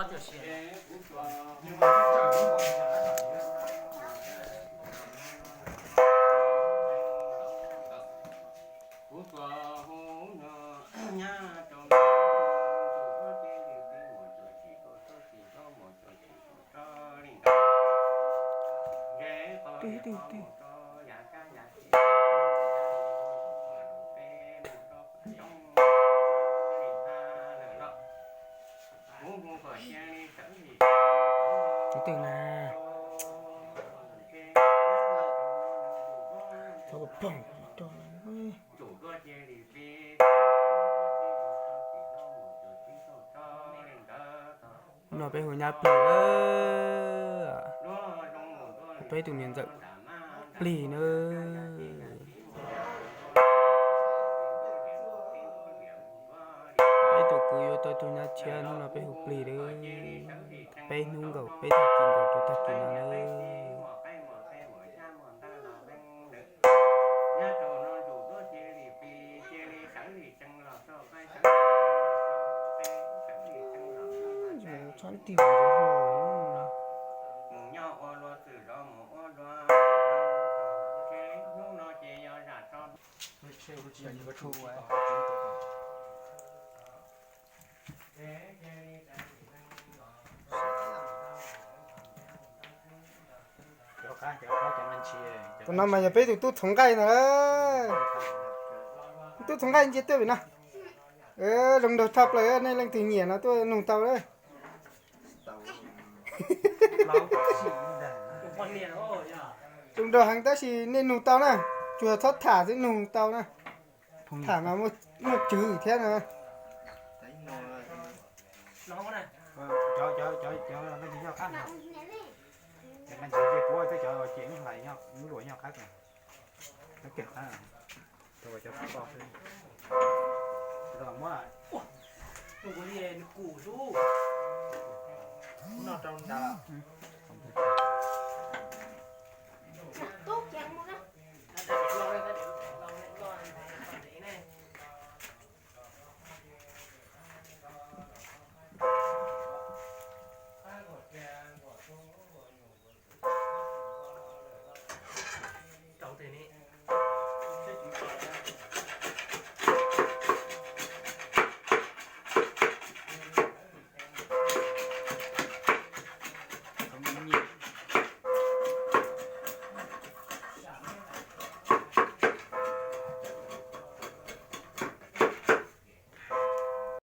Tus twg na? Thaum pom rau. No peb hu nyab plig, peb tus niam ntxawm plig na. Peb tus kwv yuav tau tus nyab tshiab, hnub no peb hu plig lawm. Peb hnub nkaus, peb tag kis nkaus rau tag kis no na. Txhob tig. Tus no mas yog peb tus tub txhoov nqaij no. Tub txhoov nqaij ntsia tuaj pem no. Zoo nraug tshaj plaws, nej leej twg nyiam no tuaj nug tau lawm. Zoo nraug heev tab sis nej nug tau na, tsuas txhob tham xwb nug tau na. Tham mas muaj tswv thiab na. Nws kuj li nws kuj xwb. Noj rau nrad.